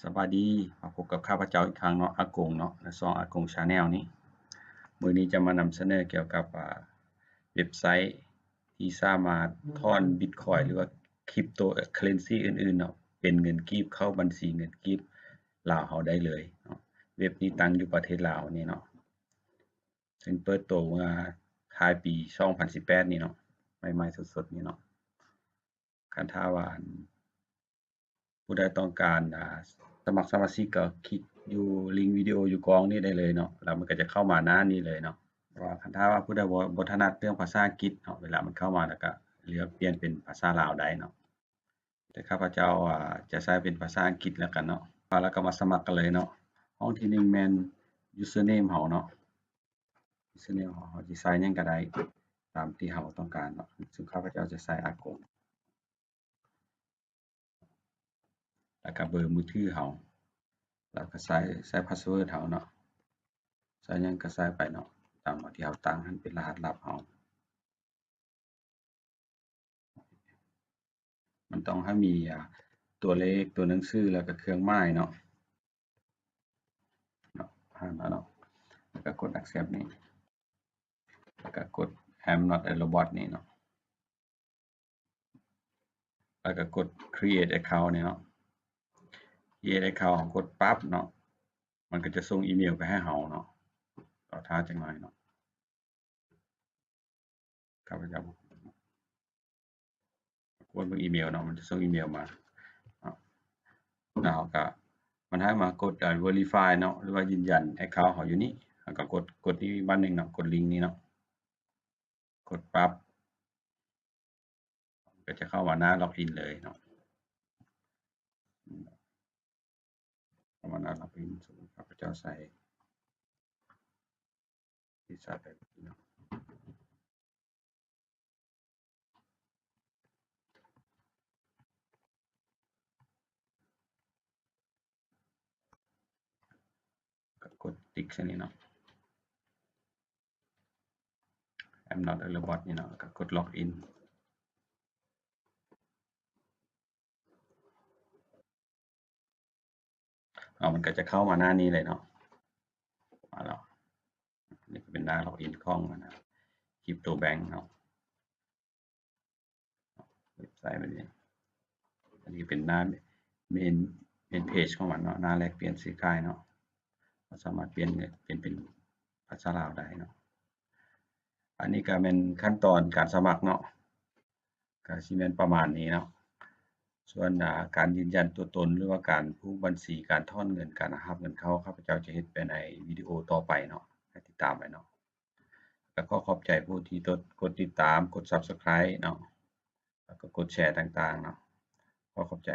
ສະບາຍດີ ມາພົບກັບຂ້າພະເຈົ້າອີກຄັ້ງເນາະ ອາກົງເນາະ ໃນຊ່ອງອາກົງ Channel ນີ້. ມື້ນີ້ຈະມານຳສະເໜີກ່ຽວກັບ ອາ ເວັບໄຊທີ່ສາມາດຖອນ Bitcoin ຫຼືວ່າ Cryptocurrency ອື່ນໆເນາະ ເປັນເງິນກີບເຂົ້າບັນຊີເງິນກີບລາວເຮົາໄດ້ເລີຍເນາະ. ເວັບນີ້ຕັ້ງຢູ່ປະເທດລາວນີ້ເນາະ ເຊິ່ງເປີດໂຕເມື່ອທ້າຍປີສອງພັນສິບແປດນີ້ເນາະ ໃໝ່ໆສົດໆນີ້ເນາະ. ຄັນຖ້າວ່າ ອັນ ຜູ້ໃດຕ້ອງການ ອາ ສະໝັກສະມາຊິກ ກໍຄລິກຢູ່ລິງວິດີໂອຢູ່ກ້ອງນີ້ໄດ້ເລີຍເນາະ ແລ້ວມັນກໍຈະເຂົ້າມາໜ້ານີ້ເລີຍເນາະ. ແຕ່ວ່າຄັນຖ້າວ່າຜູ້ໃດບໍ່ ບໍ່ຖະໜັດເລື່ອງພາສາອັງກິດເນາະ ເວລາມັນເຂົ້າມາແລ້ວກໍເລືອກປ່ຽນເປັນພາສາລາວໄດ້ເນາະ. ແຕ່ຂ້າພະເຈົ້າ ອາ ຈະໃຊ້ເປັນພາສາອັງກິດແລ້ວກັນເນາະ. ແລ້ວກໍມາສະໝັກກັນເລີຍເນາະ. ຫ້ອງທີໜຶ່ງແມ່ນ username ເຮົາເນາະ. Username ເຮົາ ເຮົາຊິໃສ່ຫຍັງກໍໄດ້ຕາມທີ່ເຮົາຕ້ອງການເນາະ. ເຊິ່ງຂ້າພະເຈົ້າຈະໃສ່ອາກົງ ແລ້ວກໍເບີມືຖືເຮົາ ແລ້ວກໍໃສ່ ໃສ່ password ເຮົາເນາະ. ໃສ່ຫຍັງກໍໃສ່ໄປເນາະ ຕາມທີ່ເຮົາຕັ້ງຫັ້ນເປັນລະຫັດລັບເຮົາ. ມັນຕ້ອງໃຫ້ມີ ອາ ຕົວເລກ ຕົວໜັງສື ແລ້ວກໍເຄື່ອງໝາຍເນາະ ເນາະ ຜ່ານແລ້ວເນາະ. ແລ້ວກໍກົດ accept ນີ້ ແລ້ວກໍກົດ I'm not a robot ນີ້ເນາະ ແລ້ວກໍກົດ create account ນີ້ເນາະ. create account ເຮົາກົດປັບເນາະ ມັນກໍຈະສົ່ງອີເມວໄປໃຫ້ເຮົາເນາະ. ລໍຖ້າຈັກໜ້ອຍເນາະ. ຂ້າພະເຈົ້າກວດເບິ່ງອີເມວເນາະ ມັນຈະສົ່ງອີເມວມາເນາະ. ແລ້ວເຮົາກໍ ມັນໃຫ້ມາກົດ verify ເນາະ ຫຼືວ່າຢືນຢັນ account ເຮົາຢູ່ນີ້. ເຮົາກໍກົດ ກົດນີ້ບາດໜຶ່ງເນາະ ກົດລິງນີ້ເນາະ. ກົດປັບ ກໍຈະເຂົ້າມາໜ້າ login ເລີຍເນາະ. ເຂົ້າມາໜ້າ login ສົມມຸດຂ້າພະເຈົ້າໃສ່ visa ໄປເນາະ. ກໍກົດຕິກໃສ່ນີ້ເນາະ I'm not a robot ນີ້ເນາະ ກໍກົດ login. ເອົາ ມັນກໍຈະເຂົ້າມາໜ້ານີ້ເລີຍເນາະ. ມາແລ້ວ ນີ້ກໍເປັນໜ້າ login ຂອງ ອັນນະ Crypto Bank ເນາະ. ເວັບໄຊແບບນີ້ ອັນນີ້ເປັນໜ້າ main main page ຂອງມັນເນາະ ໜ້າແລກປ່ຽນຊື້ຂາຍເນາະ. ເຮົາສາມາດປ່ຽນເງິນ ປ່ຽນເປັນພາສາລາວໄດ້ເນາະ. ອັນນີ້ກໍແມ່ນຂັ້ນຕອນການສະໝັກເນາະ ກໍຊິແມ່ນປະມານນີ້ເນາະ. ສ່ວນ ອາ ການຢືນຢັນຕົວຕົນ ຫຼືວ່າການຜູກບັນຊີ ການຖອນເງິນ ການຮັບເງິນເຂົ້າ ຂ້າພະເຈົ້າຈະເຮັດໄປໃນວິດີໂອຕໍ່ໄປເນາະ ໃຫ້ຕິດຕາມໄວ້ເນາະ. ແລະ ຂໍຂອບໃຈຜູ້ທີ່ກົດ ກົດຕິດຕາມ ກົດ Subscribe ເນາະ ແລ້ວກໍກົດແຊຕ່າງໆເນາະ. ຂໍຂອບໃຈ.